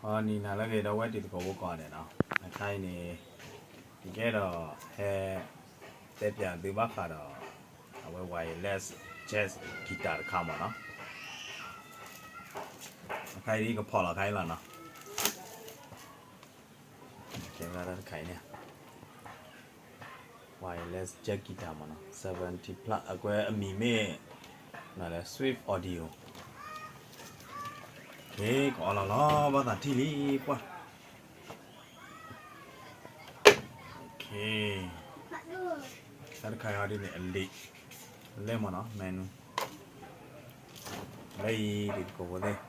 အနံၤနၤလၢအဂ့ၤ ဒီပုၢ်ဝဲၢ်တံၤသကိးဖိကိးဂၤဒဲးနီၤ, အခါအံၤန့ၣ် ယကအဲၣ်ဒိးဟဲ တဲပၠးသုဘၣ်ဃးဒီး အဝဲ wireless jazz guitar တခါမ့ၢ်နီၤ, အခါအံၤကဖီၣ်လီၤခါအံၤလီၤနီၤ, ကဲဝဲဒၣ်တခါအံၤန့ၣ် wireless jazz guitar မ့ၢ်နီၤ, seventy plus အကွဲးအမံၤမ့ၢ် Swift Audio, ကအိးလီၤလီၤ ဘၣ်သးထံၣ်လံပှၢ်, တၢ်တခါအံၤဒ်န့ၣ် အလံာ် လဲၢ်မ့ၢ်နီၤ menu လၢအံၤတံၤသကိးဖိသ့ၣ်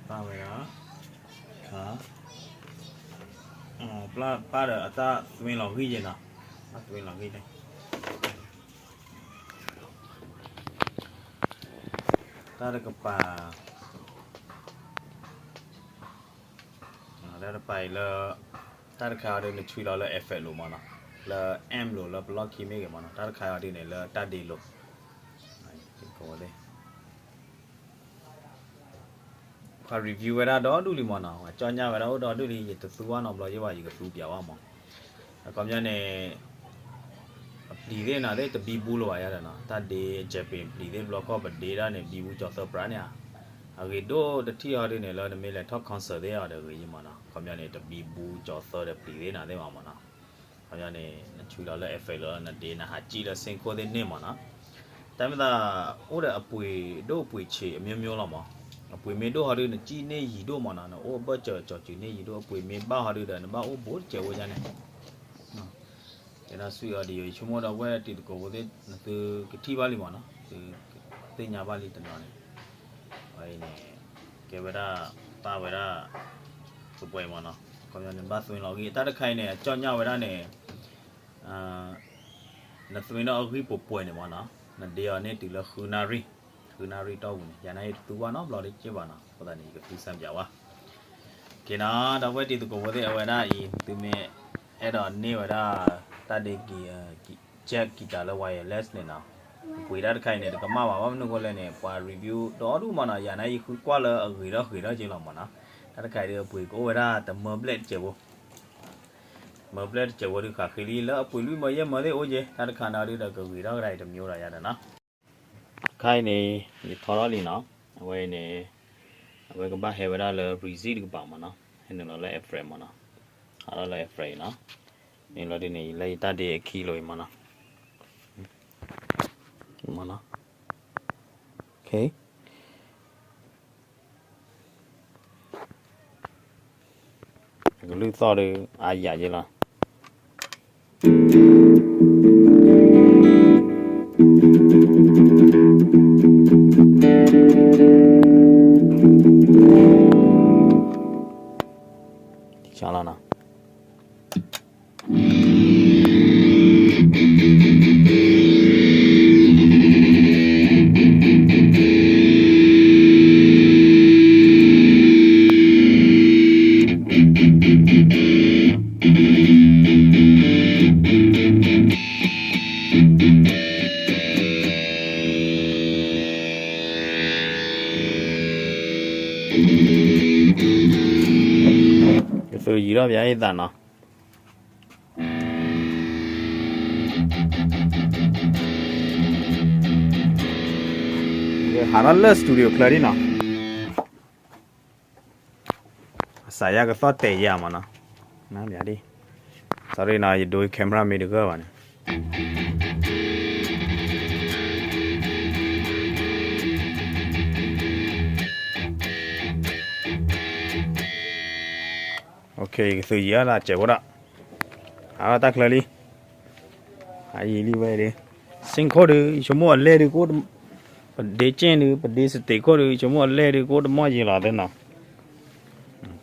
ပာ်ဝဲဒၣ် ခါ ပာ်ဒီးအတၢ်သွံလီၤဂံၢ်ယဲနီၤ, တၢ်သွံလီၤဂံၢ်န့ၣ် တၢ်တကပၤ တၢ်တပၤအံၤလၢ တၢ်တခါအံၤဒ်နဆွံလီၤလၢ effect လိၤမ့ၢ်နီၤ, လၢ amp လိၤ လၢပလီၢ်ခံမ့ၢ်ဂ့ၤမ့ၢ်နီၤ, တၢ်တခါအံၤဒ်န့ၣ် လၢတၢ်ဒ့လိၤ ပှၤ review ဝဲဒၣ်ဒီဒူၣ်လံမ့ၢ်နီၤ, ပှၤကၠီၣ်ညၣ်ဝဲဒၣ်အိၣ်ဒီဒူၣ်လံ, ယတသူဘၣ်နီတဘျီယဲဘၣ် ယကသူပၠးဘၣ်မ့ၢ်, အခီပညီန့ၣ် အပျံၤသ့ၣ်နၤသ့ၣ်တဘံဘူလၢၤဘၣ်ယါဒီးနီၤ, တၢ်ဒ့ Japan ပျံၤသ့ၣ်တဘျီခီၣ် ပဒ့ဒၣ်န့ၣ် ဘံဘူကၠီၤသၢပြးန့ၣ်ဧါ, အဂ့ၤဒိၣ်တထံၣ်အီၤဒ်န့ၣ် လၢနမ့ၢ်လဲၤထီၣ် concert သ့ၣ်အီၤဒီးဂ့ၤယံမ့ၢ်နီၤ, အခီပညီန့ၣ် တဘံဘူကၠီၤသၢဒီးပျံၤသ့ၣ်နၤသ့ၣ်ဘၣ်မ့ၢ်နီၤ, အခီပညီန့ၣ် နဆွံလီၤလၢ effect လၢနဒ့နဟးကံၣ်လၢ sync ခိၣ်သ့ၣ်န့ၣ်မ့ၢ်နီၤ, တၢ်မ့ၢ်သး အိၣ်ဒီးအပှ့ၤဒိၣ်အပှ့ၤဆံးအမျိုးမျိုးလီၤမ့ၢ်, အပှ့ၤမ့ၢ်ဒိၣ်ဟီဒုး နကံၣ်န့ၢ်ယံၤဒိၣ်မ့ၢ်နီၤ, နအိၣ်ဘၢၣ်စၢၤကၠီၤစုၤန့ၢ်ယံၤဒိၣ်, အပှ့ၤမ့ၢ်ဘၣ်ဟီဒုးဒီး နဘၣ်အိၣ်ဘူးတစဲးဖိယါန့ၣ်, ကဲဒၣ် Swift Audio ယဆိကမိၣ်ဒီးဝဲတံၤသကိးဖိသ့ၣ် နသုကထံၣ်ဘၣ်လံမ့ၢ်နီၤ, သုသ့ၣ်ညါဘၣ်လံတနီၤန့ၣ်, အဝဲအံၤန့ၣ် ကဲဝဲဒၣ် ပာ်ဝဲဒၣ် ပှဲၤပှဲၤမ့ၢ်နီၤ, ခီပညီန့ၣ် ဘၣ်သွံလီၤဂံၢ် တၢ်တခါအံၤန့ၣ် အကၠီၣ်ညၣ်ဝဲဒၣ်န့ၣ် နသွံဒီးအဂံၢ်ပှဲၤပှဲၤန့ၣ်မ့ၢ်နီၤ, နဒ့အီၤန့ၣ်တုၤလၢဃုနၣ်ရံၣ်, ဃုနၣ်ရံၣ်တီၢ်ပူၤန့ၣ် ယၤန့ၣ်ယတသူဘၣ်နီတဘျီလၢက့ဘၣ်နီၤ, အဃိသတးန့ၣ် ယကသူစံပၠးဝဲ က့ၤနီၤ, ဒီပုၢ်ဝဲၢ်တံၤသကိးဖိသ့ၣ် အဝဲဒၣ်အံၤ သုမ့ၢ်အဲၣ်ဒိးန့ၢ်ဝဲဒၣ် တၢ်ဒ့ ကံ jack guitar လၢ wireless န့ၣ်နီၤ, အပှ့ၤတၢ်တခါအံၤန့ၣ် တကမၣ်ဘၣ် ဘၣ်မနုၤအဃိလဲၣ်န့ၣ် ပှၤ review ဒီဒူၣ်မ့ၢ်နီၤ, ယၤန့ၣ်ယဃုကွၢ်လၢအဂ့ၤထီၣ်ဂ့ၤထီၣ်က့လီၤမ့ၢ်နီၤ, တၢ်တခါအံၤဒီးအပှ့ၤကအိၣ်ဝဲဒၣ်တမၢဘျဲၣ်တစဲးဖိ မၢဘျဲၣ်တစဲးဖိဒုးဃးဃ့လံ လၢအပှ့ၤလွံၢ်မၢယဲၢ်မၢသ့ၣ်အိၣ်က့, တၢ်တခါနီၤဒုးဒီးကဂ့ၤထီၣ်ကဒါအံၤတမံၤဒီးယၤဒီးနီၤ, တခါအံၤန့ၣ် ယထီထီၣ်လံနီၤ, အဝဲအံၤန့ၣ် အဝဲကဘၣ်ဟဲဝဲဒၣ်လၢ receive တကပၤမ့ၢ်နီၤ, ဟဲနုာ်လီၤလၢ effect မ့ၢ်နီၤ, ဟးထီၣ်လၢ effect အံၤနီၤ, န့ၣ်လီၤဒ်န့ၣ် ယလၢယတၢ်ဒ့အခံလိၤအံၤမ့ၢ်နီၤ, မ့ၢ်နီၤ, အကလုၢ်သီၣ်ဒီးအါယၤယဲလီၤ. ကသုးယံၤထီၣ်ပယါအသးနီၤ, ဟးထီၣ်လၢ studio ချၢဒ်နီၤ, အစးယါကသီၣ်တဲာ်ယၤမ့ၢ်နီၤ, န sorry နီၤ ယဒိ camera မ့ၢ်တဂၢၢ်ဘၣ်န့ၣ် ကသုးယံၤအသးစဲးဖိဒီး, အတၢ်ချၢလံ, ဖးယံၤလံဝဲဒၣ်, စ့ၣ်ခိၣ်ဒုး ယဆိကမိၣ်အလဲၢ်ဒုးကအိၣ်, ပဒ့ကၠ့ၣ်ဒုး ပဒ့စတ့းခိၣ်ဒုး ယဆိကမိၣ်အလဲၢ်ဒုးကအိၣ်တမီၢ်ယံၤလီၤသ့နီၤ,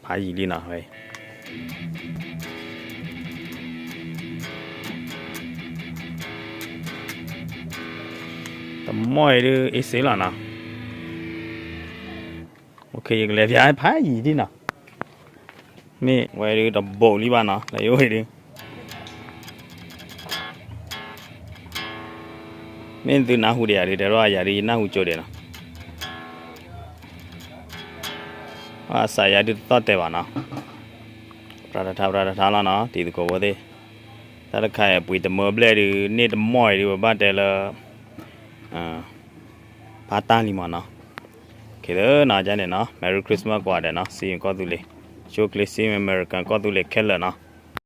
ဖးယံၤလံနီၤ, တမီၢ်အံၤဒုး အ့စ့လီၤနီၤ, ယကလဲၤဖျါဖးယံၤဒ်နီၤ, မ့ၢ်ဝဲဒုးတဘိးလံဘၣ်နီၤ လၢယအိၣ်အံၤဒုး တ မ့ၢ်သုနၢ်ဟူဒံးယၤဒုး တဲထီၣ်ယၤဒုး ယနၢ်ဟူကၠိဒံးနီၤ. ဘၣ်ဆၣ်ယၤဒုးတသီၣ်တဲာ်ဘၣ်နီၤ. ပြၤတထါပြၤတထါလီၤနီၤ တံၤသကိးဖိသ့ၣ်, တၢ်တခါအံၤ ပှ့ၤတမၢဘျဲၣ်ဒုး န့ၢ်တမီၢ်အံၤဒုး ပဘၣ်တဲလၢ ဖးတၢ်လံမးနီၤ. ခဲသနီၤ ကန့ၣ်နီၤ Merry Christmas ကိးဂၤဒဲးနီၤ စံးကီၢ်သူလ့ၤ, ဆိၣ်ချ့စံး American ကီၢ်သူလ့ၤခဲလၢာ်နီၤ.